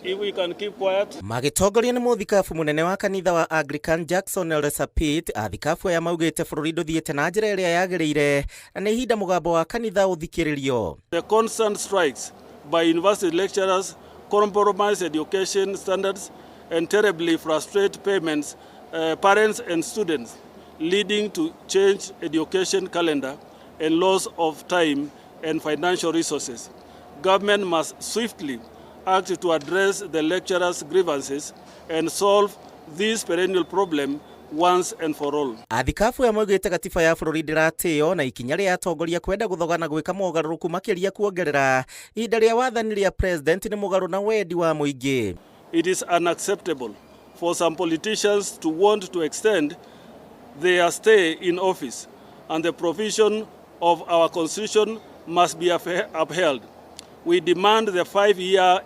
If we can keep quiet. Magĩtongorio nĩ mũthikabu mũnene wa kanitha wa Anglican Jackson Ole Sapit, athikabu aya maugĩte bũrũri ndũthiĩte na njĩra ĩrĩa yagĩrĩire na nĩ ihinda mũgambo wa kanitha ũthikĩrĩrio. The constant strikes by university lecturers compromise education standards and terribly frustrate parents and students, leading to change education calendar and loss of time and financial resources. Government must swiftly act to address the lecturers' grievances and solve this perennial problem once and for all. Athikabu aya maugĩte gatiba ya bũrũri ndĩratĩo na ikinya rĩa atongoria kwenda gũthoga na gwĩka mogarũrũku makĩria kuongerera ihinda rĩa wathani rĩa president nĩ mũgarũ na wendi wa mũingĩ. It is unacceptable for some politicians to want to extend their stay in office, and the provision of our constitution must be upheld. We demand the 5-year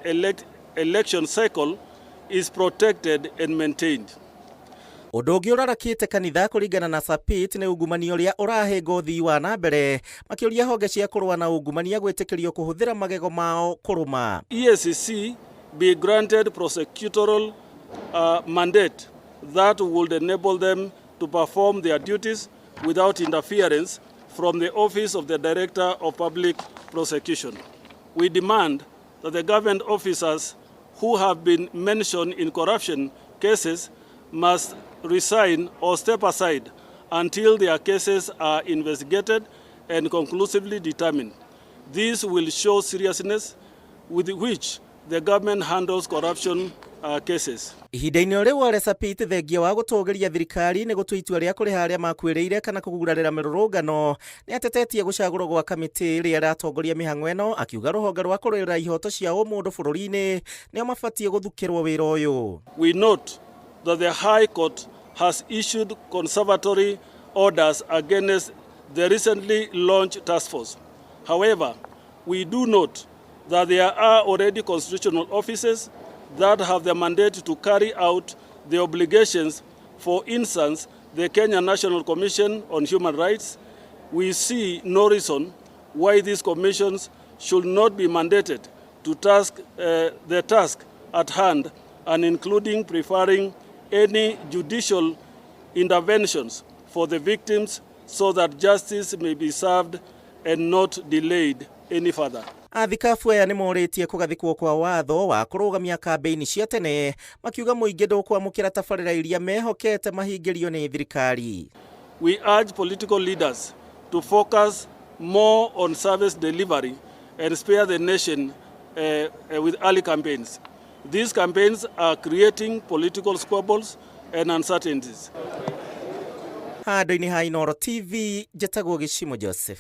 election cycle is protected and maintained. Ũndũ ũngĩ ũrarakĩte kanitha kũringana na Sapit nĩ ungumania ũrĩa ũrahĩnga ũthii wa na mbere, makĩũria honge cia kũrũa na ungumania gwĩtĩkĩrio kũhũthĩra magego mao kũrũma. EACC be granted prosecutorial mandate that would enable them to perform their duties without interference from the Office of the Director of Public Prosecution. We demand that the government officers who have been mentioned in corruption cases must resign or step aside until their cases are investigated and conclusively determined. This will show seriousness with which the government handles corruption cases. Ihinda-inĩ o rĩu, Ole Sapit thengia wa gũtũgĩria thirikari nĩ gũtua itua rĩa kũrĩha arĩa makuĩrĩire kana kũgurarĩra mĩrũrũngano, nĩ atetetie gũcagũrwo gwa kamĩtĩ ĩrĩa ĩratongoria mĩhang'o ĩno, akiuga rũhonge rwa kũrũĩrĩra ihoto cia ũmũndũ bũrũri-inĩ nĩo mabatiĩ gũthukĩrwo wĩra ũyũ. We note that the High Court has issued conservatory orders against the recently launched task force. However, we do note that there are already constitutional offices that have the mandate to carry out the obligations. For instance, the Kenya National Commission on Human Rights. We see no reason why these commissions should not be mandated to the task at hand, and including preferring any judicial interventions for the victims so that justice may be served and not delayed any further. Athikabu aya nĩ morĩtie kũgathĩkwo kwa watho wa kũrũgamia kambĩini cia tene, makiuga mũingĩ ndũkwamũkĩra tabarĩra iria mehokete mahingĩrio nĩ thirikari. We urge political leaders to focus more on service delivery and spare the nation with early campaigns. These campaigns are creating political squabbles and uncertainties. Handũ-inĩ ha Inooro TV, njĩtagwo Gĩcimo Joseph.